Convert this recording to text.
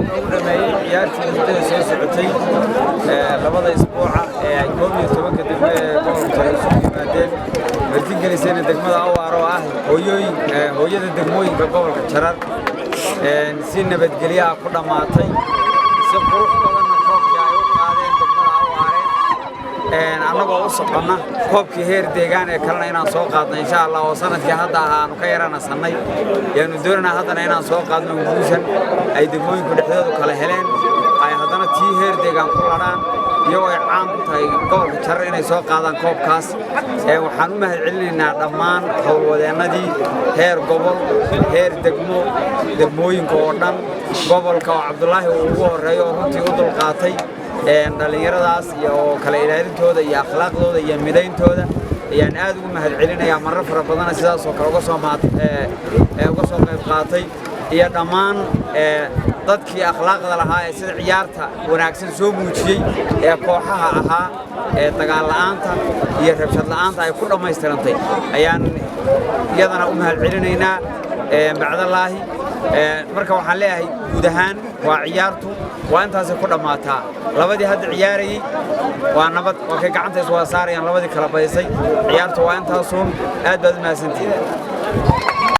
Ugu dhameeyey ciyaartii muddada soo socotay labada isbuuca ee ay 11-ka degmo ee gobolka Jarar isugu yimaadeen, martigelisayna degmada Awaar oo ah hooyooyin hooyada degmooyinka gobolka Jarar, si nabadgelyaha ku dhammaatay, si qurux badanna koobkii ay u qaadeen degmada Awaare. Annagoo u soconna koobkii heer deegaan ee kalena inaan soo qaadno, insha Allah, oo sanadkii hadda ahaa aanu ka yaranasannay, yaanu doonaynaa haddana inaan soo qaadno. Guushan ay degmooyinku dhexdoodu kala heleen ay haddana tii heer deegaan ku ladhaan, iyagoo ay caan ku tahay gobolka Jarar inay soo qaadaan koobkaas. Waxaan u mahad celinaynaa dhammaan howlwadeennadii heer gobol, heer degmo, degmooyinka oo dhan, gobolka oo Cabdulaahi uu ugu horreeyo, oo runtii u dulqaatay dhallinyaradaas iyo kala ilaalintooda iyo akhlaaqdooda iyo midayntooda ayaan aad ugu mahad celinayaa. Marar fara badana sidaasoo kale uga soo qayb qaatay, iyo dhammaan dadkii akhlaaqda lahaa ee sida ciyaarta wanaagsan soo muujiyey ee kooxaha ahaa ee dagaal la'aanta iyo rabshad la'aanta ay ku dhammaystirantay ayaan iyadana u mahad celinaynaa bacdallaahi. Marka waxaan leeyahay, guud ahaan waa ciyaartu waa intaasay ku dhammaataa. Labadii hadda ciyaarayey waa nabad, waa kay gacanta is wada saarayaan labadii kala badisay. Ciyaartu waa intaasuun. Aad baad u mahadsantihiin.